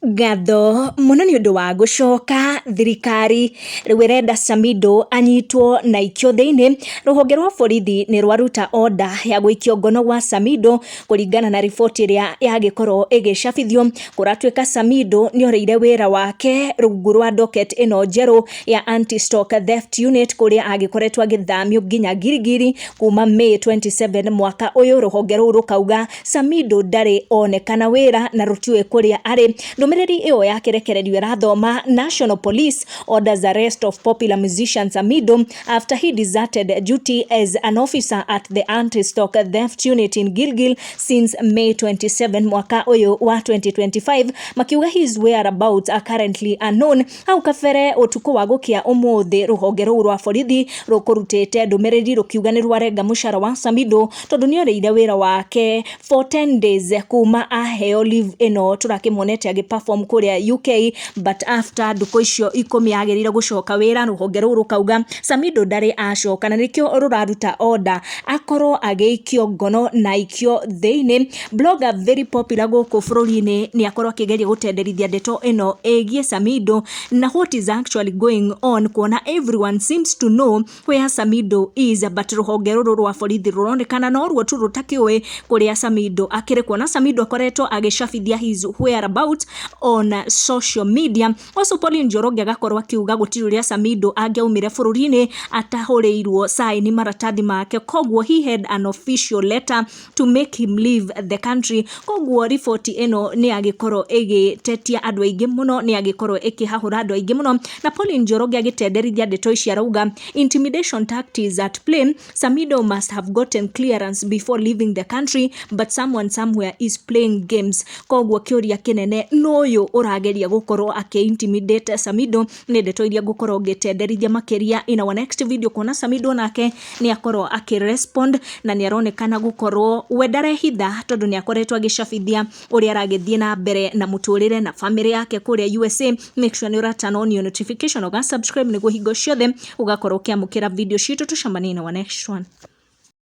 Ngatho mũno nĩ ũndũ wa gũcoka. Thirikari rĩu ĩrenda Samido anyitwo na aikio thĩinĩ. Rũhonge rwa borithi nĩ rwaruta order ya gũikio ngono gwa Samido kũringana na riboti ĩrĩa yagĩkorwo ĩgĩcabithio. Kũratuĩka Samido nĩ orĩire wĩra wake rungu rwa docket ĩno njerũ ya Anti-Stock Theft Unit, kũrĩa agĩkoretwo agĩthamio nginya Giligili kuma May 27 mwaka ũyũ. Rũhonge rũu rũkauga Samido ndarĩ onekana wĩra na rũtiũĩ kũrĩa arĩ. Ndũmĩrĩri ĩyo yakĩrekererio ĩrathoma, "National Police orders arrest of popular musician Samido after he deserted duty as an officer at the Anti-Stock Theft Unit in Gilgil since May 27 mwaka ũyũ wa 2025." Makiuga his whereabouts are currently unknown. Hau kabere, ũtukũ wa gũkĩa ũmũthĩ, rũhonge rũu rwa borithi rũkũrutĩte ndũmĩrĩri rũkiuga nĩ rwarenga mũcara wa Samido tondũ nĩ orĩire wĩra wake for 10 days kuma aheo leave ĩno tũrakĩmuonete agĩperform kũrĩa UK. But after ndukũ icio 10 agĩrĩire gũcoka wĩra, rũhonge rũu rũkauga Samido ndarĩ acoka, na nĩkĩo rũraruta order akorwo agĩikio ngono na aikio thĩinĩ. Blogger very popular gũkũ bũrũri-inĩ nĩ akorwo akĩgeria gũtenderithia ndeto ĩno ĩgiĩ Samido na what is actually going on, kuona everyone seems to know where Samido is, but rũhonge rũrũ rwa borithi rũronekana noruo tu rũtakĩũĩ kũrĩa Samido akĩrĩ, kuona Samido akoretwo agĩcabithia his whereabouts on social media. Also, Pauline Njoroge agakorwo akiuga gũtirĩ ũrĩa Samido angĩaumire bũrũri-inĩ atahũrĩirwo saini maratathi make, koguo he had an official letter to make him leave the country. Koguo riboti ĩno nĩ yagĩkorwo ĩgĩtetia andũ aingĩ mũno, nĩ yagĩkorwo ĩkĩhahũra andũ aingĩ mũno, na Pauline Njoroge agĩtenderithia ndeto ici arauga, "Intimidation tactics at play. Samido must have gotten clearance before leaving the country, but someone somewhere is playing games." Koguo kĩũria kĩnene, nũyũ ũrageria gũkorwo akĩ-intimidate Samido? Nĩ ndeto iria ngũkorwo ngĩtenderithia makĩria in our next video, kuona Samido nake nĩ akorwo akĩrespond na nĩ aronekana gũkorwo we ndarehitha, tondũ nĩ akoretwo agĩcabithia ũrĩa aragĩthiĩ na mbere na mũtũrĩre na family yake kũrĩa USA. Make sure nĩ ũra turn on your notification, ũga subscribe nĩguo hingo ciothe ũgakorwo ũkĩamũkĩra video citũ. Tũcemanie in our next one.